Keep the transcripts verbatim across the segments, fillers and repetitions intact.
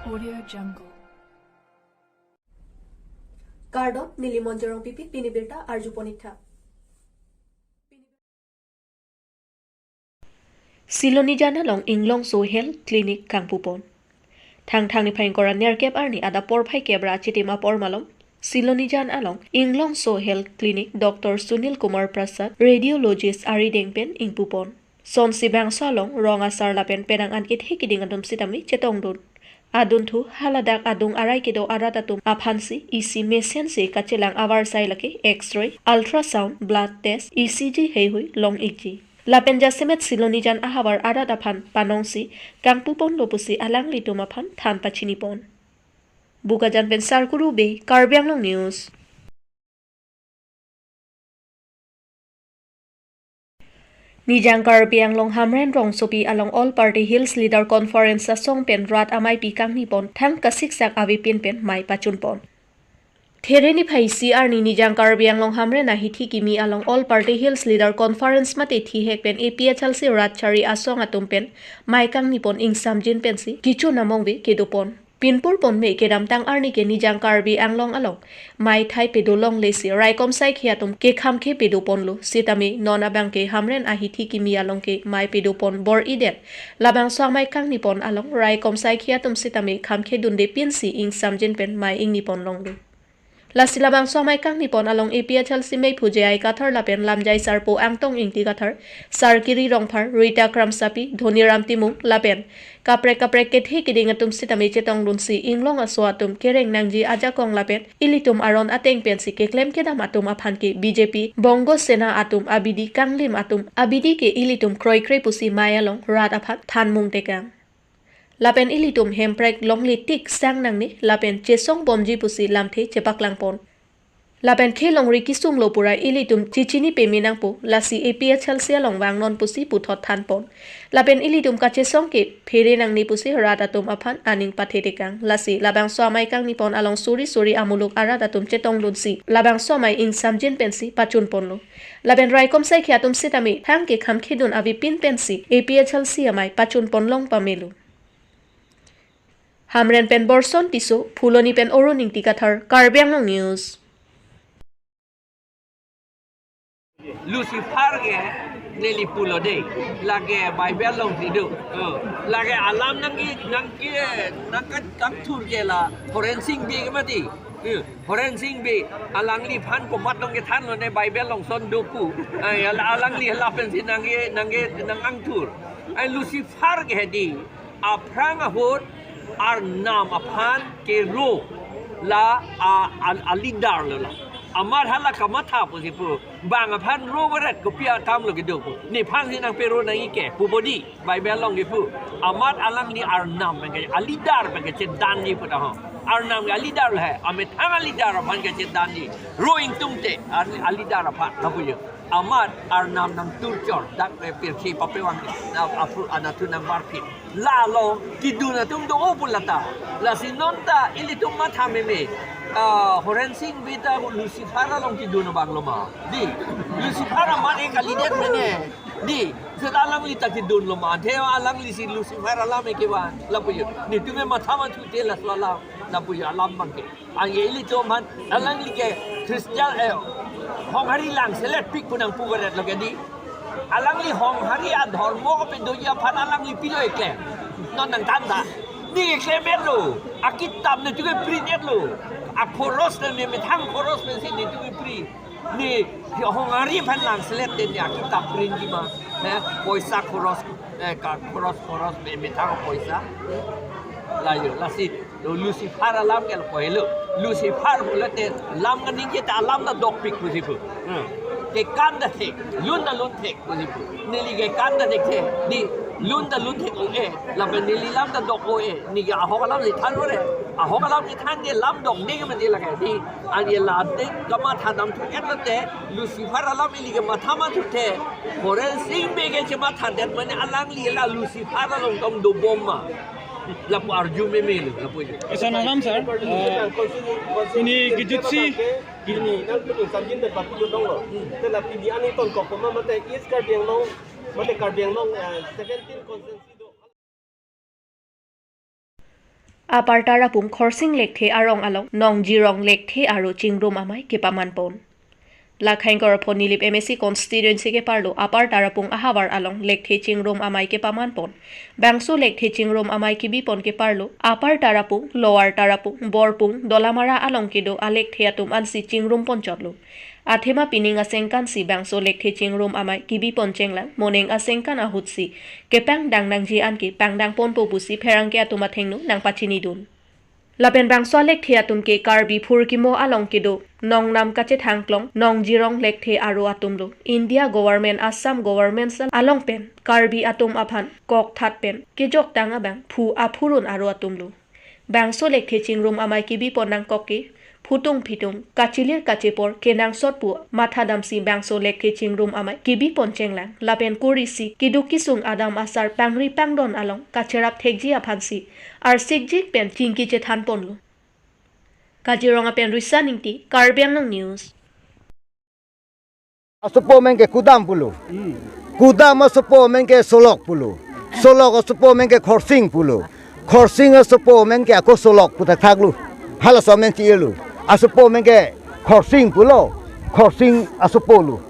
Audio Jungle. Kardom, neli Monjorong Pipi, pini birta arjupon ik tha. Silonijan along Inglongso Health Clinic kangpupon. Thangthang niphai ingkoi ra nerkep arni adap porphai kep ra achitim apor malom, Silonijan along Inglongso Health Clinic Doctor Sunil Kumar Prasad, Radiologist arideng pen ingpupon. Sonsi bangso along rong asar lapen penang an kethe kiding atum sitame chetongdun. Adunthu haladak adung arai kedo arat atum aphansi isi mesensi kachelang avarsai lake X-ray, ultrasound, blood test, E C G heihui long ikji. Lapen jasemet Silonijan ahavar arat aphan panongsi kangpuponlo pusi alanglitum aphan than pachinipon. Bokajan pen Sarkuru Bey, Karbi Anglong News. Nijang Karbi Anglong Hamren rongsopi along All Party Hills Leader Conference asong pen rat ameipi kangnipon thang kasiksak avepin pen mei pachunpon. There niphai isi arni Nijang Karbi Anglong Hamren ahithi kimi along All Party Hills Leader Conference mate thihek pen A P H L C rat chari asong atum pen mei kangnipon ingsamjin pensi kichun amongve kedopon. Pinpur ponme kedamtang arni ke Nijang Karbi Anglong along mei thai pedo longlesi raikom saikhi atum ke khamkhe pedoponlo. Sitame non abang ke Hamren ahithi kimi along ke mei pedopon bor-idet. Labangso amei kangnipon along raikom saikhi atum sitame khamkhe dunde pinsi ingsamjin pen mei ingnipon longlo. Lasi labangso amei kangnipon along A P H L C meiphu J I Kathar lapen lamjai sarpo Angtong Ingti Kathar, Sarkiri Rongphar, Rita Kramsapi, Dhoniram Timung lapen kaprek kaprek kethe kiding atum sitame chetongdunsi inglong aso atum kereng nangji ajakong lapen ilitum aron ateng pensi keklem kedam atum aphan ke B J P, Bongo Sena atum abidi, kanglim atum abidi ke ilitum kroikre pusi mei along rat aphan thanmung tekang. Lapen ilitum hemprek longle tik sang nangne lapen chesong bomji pusi lamthe chepaklangpon. Lapen khe longri kisunglo pura ilitum chichini peme nangpo, lasi A P H L C along vangnon pusi puthot thanpon. Lapen ilitum kachesong ke phere nangne pusi rat atum aphan aning pathe tekang. Lasi labangso amei kangnipon along suri suri amuluk arat atum chetongdunsi labangso amei ingsamjin pensi pachunponlo. Lapen raikom saikhi atum sitame thang ke khamkhedun avepin pensi A P H L C amei pachunpon long pamelo. Hamren pen Borson Tisso, Phuloni pen Arun Ingti Kathar, Karbi Anglong News. Lucifer ke neli pulo dei, lake Bible alongsi do. Oh, lake alam nangke nangke nangke kangthur ke la Horensing Bey ke mati. Eh, Horensing Bey alangliphan komat along kethanlo ne Bible along son do pu. Ai, al-, alangli lapensi nangke nangke nang angthur. Ai, Lucifer ke hedi aphrang ahut Arnam aphan kero la a, a, a leader lo la. Amat hala kamatha pusi pu. Bang aphan ro varet kopi akamlo kedo pu. Nephansi nangpero nangji ke pu bodi. Bible along kipu. Amat alangli Arnam pen ke a leader pen kachethanji pu ta ho. Arnam ke a leader lo he. Amethang a leader aphan kachethanji. Ro ingtungte a, a leader aphan. Lapu jo. Amat Arnam nangtur chor, dak, eh, pirthe papevang, na aphu anatthu nangvarphi. Lalo kidun atum do-o pu lata. Lasi non ta ilitum matha meme. Ah, Horensing Bey ta Lucifer along kidun abang lo ma. Dei, Lucifer amat e kalidet mene. Dei, seta alangli ta kidunlo ma. Dei alanglisi Lucifer alam e kevan. Lapu jo. Netum ke matha mathu te laso alam. Lapu jo alam abang ke. Anke ilitum aphan alangli ke Christian, eh, Honghari langselet pik pu nangpu varetlo ke dei. Alangli Honghari adhormo kepedoji aphan alangli pilo eklem. Non nangthan tha. Ne eklem-etlo. Akitap netum ke print-etlo. Akhoros ne, ne methang khoros pensi netum ke print. Ne Honghari aphan langselet te ne akitap printji ma. Ne poisa khoros, eh, ka khoros khoros me methang poisa. La jo, lasi. Lo Lucifer alam ke lapu helo. Lucifer pulote lam kaningje ta alam ta dokpik pusi pu. Hmm. Kekan ta thek, lun ta lun thek pusi pu. Neli kekan ta thekthe, dei lun ta lun thek ong-e. Lapen neli lam ta dok ong-e. Ne ke ahok alamsi thanlo re. Ahok alamsi than ke lam dokde ke mati lake. Dei anke la dei kamatha damthu-et lote Lucifer alam ili ke matha mathuthe. Horensing Bey ke chemathadet mane alangli la Lucifer along tong dobom ma. Lapu arju meme lo, lapu jo. Esa nangam, sir. Eh, pini kejutsi. Pini nang pini samjin pen patu jodong lo. Te la pini ani ton kok pema mate East Karbi Anglong, mate Karbi Anglong, eh, seventeen constituency do. Upper Tarapung Khorsing Lekthe arong along Nongjirong Lekthe aro Chingrum Amei kepaman pon. Lakhaing Korapho Nilip M A C constituency keparlo Upper Tarapung ahavar along Lekthe Chingrum Amei kepaman pon. Bangso Lekthe Chingrum Amei kebi pon keparlo Upper Tarapung, Lower Tarapung, Borpung, Dolamara along kedo alekthe atum ansi chingrum pon chotlo. Athema pining asengkan si bangso Lekthe Chingrum Amei kebi pon chenglang, moning asengkan ahut si kepangdang nangji anke pangdang ponpo pusi pherangke atum athengno nangpachinidun. Lapen bangso alekthe atum ke Karbi Phurkimo along kedo Nongnam Kachethangklong Nongjirong Lekthe aro atumlo. India Government, Assam Government along pen Karbi atum aphan kokthat pen kejoktang abang phu aphurun aro atumlo. Bangso Lekthe Chingrum Amei kebi pon nangkok ke phutung phitung, kachilir kachepor kenangsot pu mathadamsi bangso Lekthe Chingrum Amei kebi pon chenglang. Lapen kurisi keduk kesung adam asar pangri pangdon along kacherap thekji aphansi arsikjik pen chingki chethan ponlo. Kaziranga pen Risa Ingti, Karbi Anglong News. Asopo amen ke Kudam pulo. Kudam asopo amen ke Solok pulo. Solok asopo amen ke Khorsing pulo. Khorsing asopo amen ke ako Solok pu thakthaklo. Halaso amen chilo. Asopo amen ke Khorsing pulo. Khorsing asopolo.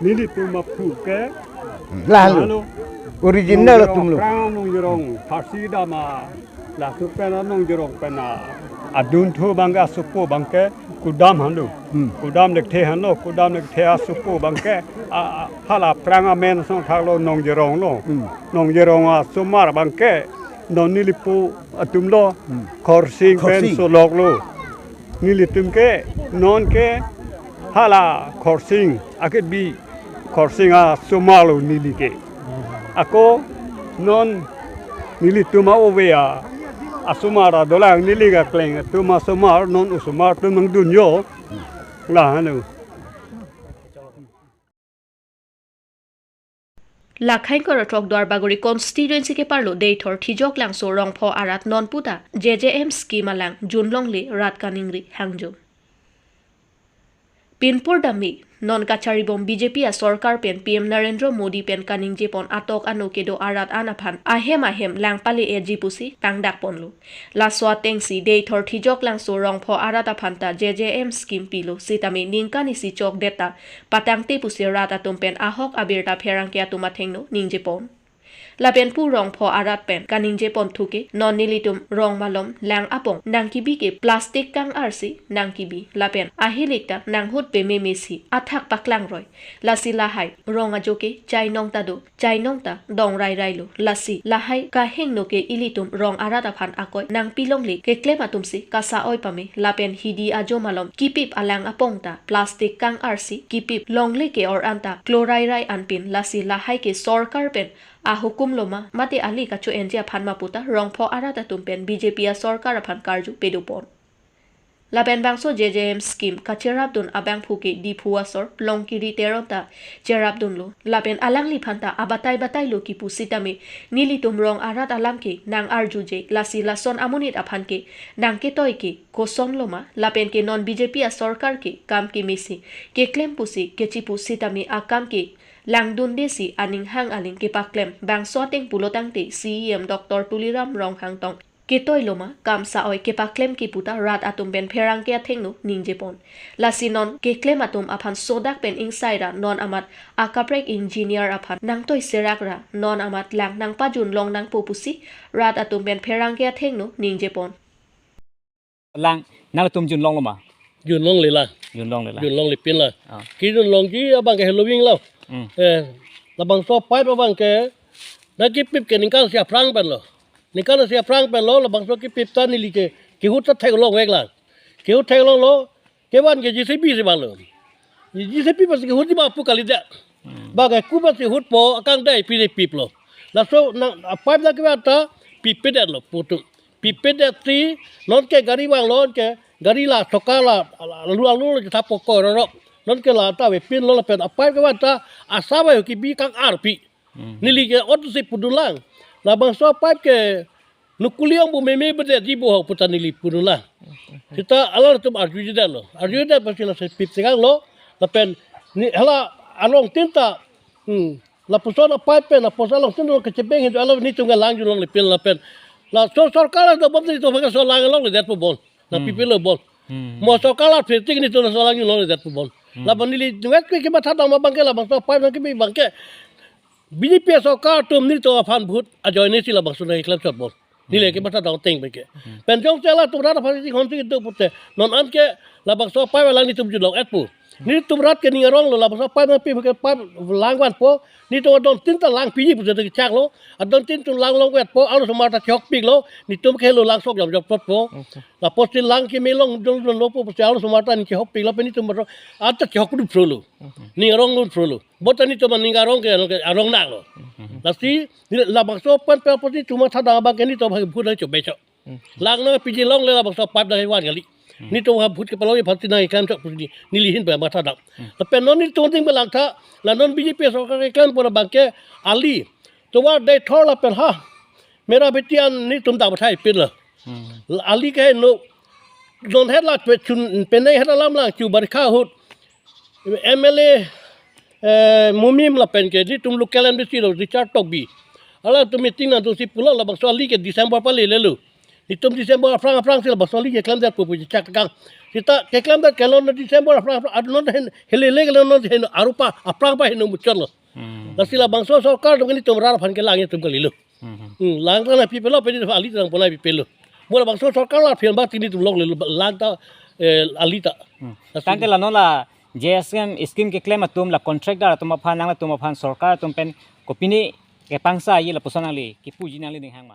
Nelitum aphu ke. Lahelo. Original atumlo. Nongjirong, Nongjirong, Pharsi dama. Laso pen a Nongjirong pen a, adunthu abangke asopo abangke Kudam henlo. Hmm. Kudam Lekthe henlo, Kudam Lekthe asopo abangke, a, a, hala aphrang amen song thaklo Nongjironglo. Hmm. Nongjirong asomar abangke non nelipo atumlo. Hmm. Khorsing pen Khorsing. Soloklo. Nelitum ke non ke hala Khorsing akebi Khorsing asomar lo neli ke. Ako non nelitum a-ove a, asomar adolang neli kakleng atum asomar non osomar atum nangdunyo. Lahelo. Lakhaing Korapho Duarbagori constituency keparlo Deithor Thijok Langso Rongpho arat nonputa J J M scheme alang junlongle rat kaningri hangjo. Pinpur dami non kacharibom B J P asorkar pen P M Narendra Modi pen kaningjepon atok ano kedo arat an aphan ahem ahem lang pale-eji pusi pangdak ponlo. Laso atengsi Deithor Thijok Langso Rongpho arat aphan ta J J M scheme pilo sitame ningkan isi chokdet ta patangte pusi rat atum pen ahok abirta pherangke atum athengno ningjepon. Lapen pu Rongpho arat pen kaningjeponthu ke non nelitum rong malom lang apong nangkebi ke plastic kang-arsi nangkebi. Lapen ahilik ta nanghut pememesi athak paklangroi. Lasi lahai rong ajo ke chainong ta do, chainong ta dong rairailo. Lasi lahai kahingno ke ilitum rong arat aphan akoi nangpilongle, keklem atumsi kasa-oi pame. Lapen hidi ajo malom kipip alang apong ta plastic kang-arsi kipip longle ke or-an ta klorairai anpin. Lasi lahai ke sorkar pen ahukum loma mate ali kacho-enji aphan ma puta Rongpho arat atum pen B J P asorkar aphan karju pedopon. Lapen bangso J J M scheme kacherapdun abangphu ke Diphu asor Longkiri Teron ta cherapdunlo. Lapen alangliphan ta abatai batailo kipu sitame nelitum rong arat alam ke nang-arjuje. Lasi lason amonit aphan ke nangketoi ke koson loma, lapen ke non B J P asorkar ke kam kemesi keklem pusi kechipu sitame akam ke langdundesi aning hang aling kepaklem. Bangso ateng pulo tangte C E M Doctor Tuliram Ronghang tong ketoi loma kam sa-oi kepaklem kipu ta rat atum pen pherangke athengno ningjepon. Lasi non keklem atum aphan sodak pen ingsaira non amat akaprek engineer aphan nangtoi serakra non amat lang nangpajunlong nangpo pusi rat atum pen pherangke athengno ningjepon. Lang, nangtum junlonglo ma? Junlongle la. Junlongle la. Junlongle pin la. Ah. Kejunlongji abangke heloving lo. Hmm. Eh, labangso pipe abangke, na kipip ke ningkan isi aphrang pen lo. Ningkan isi aphrang pen lo, labangso kipip ta neli ke, kehut ta theklongvek lang. Kehut theklonglo, kevan ke J C B si vanglo. J C B pensi kehutji ma pu kalidet. Hmm. Bang ke ku pensi hutpo, akangdai pine piplo. Laso nang, a pipe nangkevan ta, pipedetlo, putu. Pipedetsi, non ke gari vanglo, non ke gari la, soka la, la, lu, lu, lu, thapo ko, rorok. Non ke la ta avepinlo lapen a pipe kevan ta, asap ayo kebi kang-arpi. Hmm. Neli ke otsi pudunlang. Labangso a pipe ke nukuli ong bu meme bedetji bu ho pu ta neli pudunlang. Seta alanglitum arjudetlo. Arjudet pensi lasi pip tekanglo. Lapen ne hala alongtin ta. Hmm. Lapuson a pipe pen, lapuson alongtin lo kechebeng hindu alo nelitum ke lang junlongle pin lapen. Laso sorkar adobom netum ke laso lang longledetpo bon. Na Hmm. pipelo bon. Hmm. Mo sorkar la fifty netum laso lang longledetpo bon. Hmm. Lapen neli nunget ke kematha dam abangke labangso apipe abangke, abangke B J P sorkar atum netum aphan vote ajoine si labangso nangklemchot bon. Neli Hmm. kematha dam ateng abangke. Hmm. Pen jongsi latum rat aphan si honsi kedo pute. Non anke labangso apipe alang netum julong-etpo. Netum rat ke ning aronglo, labangso apipe nangpi ke pipe lang vanpo, netum adon tin ta lang piji pusi kechaklo, adon tin atum lang longvetpo, arlosomar ta chehokpiklo, netum ke helo lang sok jam jam potpo. Okay. Lapusi lang keme longdun dunlo pu pusi arlosomar ta ning chehokpiklo, pen netum rat ta chehok du phrolo. Okay. Ning arong lun phrolo. Bonta netum ning arong ke arong nanglo. Mhm. Lasi, neli labangso pen pe pusi netum matha dam abangke netum abang vote nangchobecho. Hmm. Lang nangpiji longle labangso apipe nangvan kali. Hmm. Netum ha vote kepalong aphan si nangklemchot pusi neli ahin pen matha dam. Hmm. Lapen non netum ding belangtha, la non B J P sorkar keklem pon abangke ali. Tovar dei thor lapen ha. Mera beti an netum dam thai pin la. Hmm. La ali ke no. Don het la pe chun penai het alam lang chu barikha ahut. M L A, eh, Mumim lapen ke netum local M D C lo, Richard Tokbi. Halatum meeting nangdunsi pulo labangso ali ke December palelelo. Netum December aphrang aphrang si labangso ali keklemdetpo pu chechak kang. Seta keklemdet ke non December aphrang aphrang, ad non hen, helele ke non hen arupa aphrang pa heno muchotlo. Hmm. Lasi labangso sorkar atum ke netum rat aphan ke lang atum kalilo. Hmm. Hmm, lang ta nangpipelo, pen netum ali ta nangpon nangpipelo. Mo labangso sorkar la phian ba tini netum longlelo lang ta, eh, ali ta. Hmm. Lasi Tangte la non la J S M scheme keklem atum la contractor atum aphan nanglatum aphan sorkar atum pen kopine kepangsa ye lapuson nangli kipuji nangli ning hang ma?